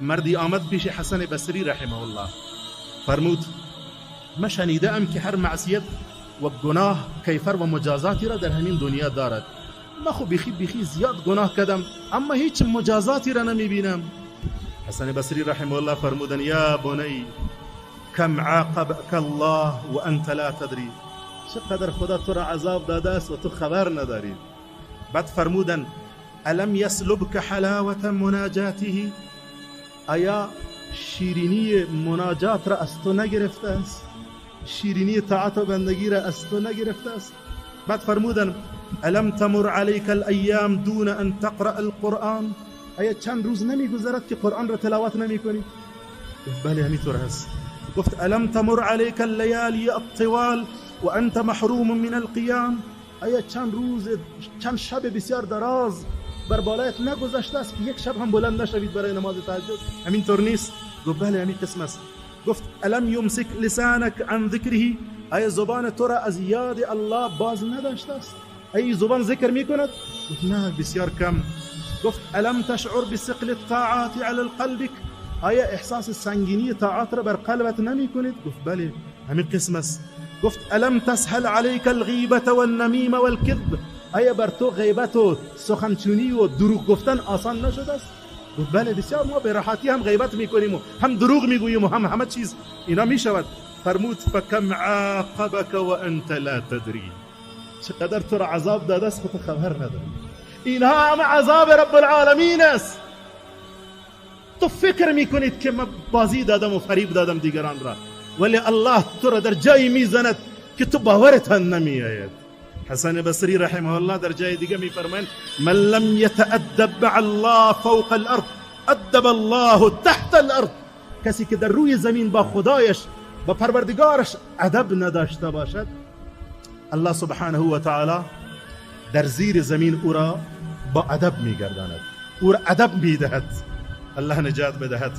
مردی آمد پیش حسن بصری رحمه الله، فرمود من شنیده ام که هر معصیت و گناه کیفر و مجازاتی را در همین دنیا دارد. من خو بیخی بیخی زیاد گناه کردم اما هیچ مجازاتی را نمیبینم. حسن بصری رحمه الله فرمودن یا بنی کم عاقبک الله و انت لا تدری، چقدر خدا تو را عذاب داده است و تو خبر نداری. بعد فرمودن الم یسلبک حلاوة مناجاته، آیا شیرینی مناجات را از تو نگرفته است؟ شیرینی طاعت و بندگی را از تو نگرفته است؟ بعد فرمودن الم تمر علیک الایام دون ان تقرأ القرآن، آیا چند روز نمیگذرد که قرآن را تلاوت نمیکنی؟ گفت بله همینطور هست. گفت الم تمر علیک اللیالی الطوال و انت محروم من القیام، آیا چند روز چند شب بسیار دراز بر بالایت نگذشته است که یک شب هم بلند نشوید برای نماز تهجد؟ همینطور نیست؟ گفت بله همین قسم است. گفت الم یمسک لسانک عن ذکره، آیا زبان تو را از یاد الله باز نداشته است؟ ای زبان ذکر میکند؟ گفت نه بسیار کم. گفت الم تشعر بثقل الطاعات علی قلبک، آیا احساس سنگینی طاعات را بر قلبت نمی کنید؟ گفت بله همین قسم است. گفت الم تسهل علیک الغیبة والنمیمة والکذب، آیا بر تو غیبت و سخنچونی و دروغ گفتن آسان نشده است؟ گفت بله بسیار، ما به راحتی هم غیبت میکنیم و هم دروغ میگوییم و هم همه چیز اینا میشود. فرمود فکم عاقبک و انت لا تدری، چقدر تو را عذاب داده است خود خبر نداری. اینها همه عذاب رب العالمین است. تو فکر میکنید که من بازی دادم و فریب دادم دیگران را، ولی الله تو را در جایی میزند که تو باورت هم نمیآید. حسن بصری رحمه الله در جای دیگه میفرمایند من لم یتأدب مع الله فوق الارض ادب الله تحت الارض، کسی که در روی زمین با خدایش با پروردگارش ادب نداشته باشد، الله سبحانه و تعالی در زیر زمین او را با ادب میگرداند، او را ادب میدهد. الله نجات بدهد.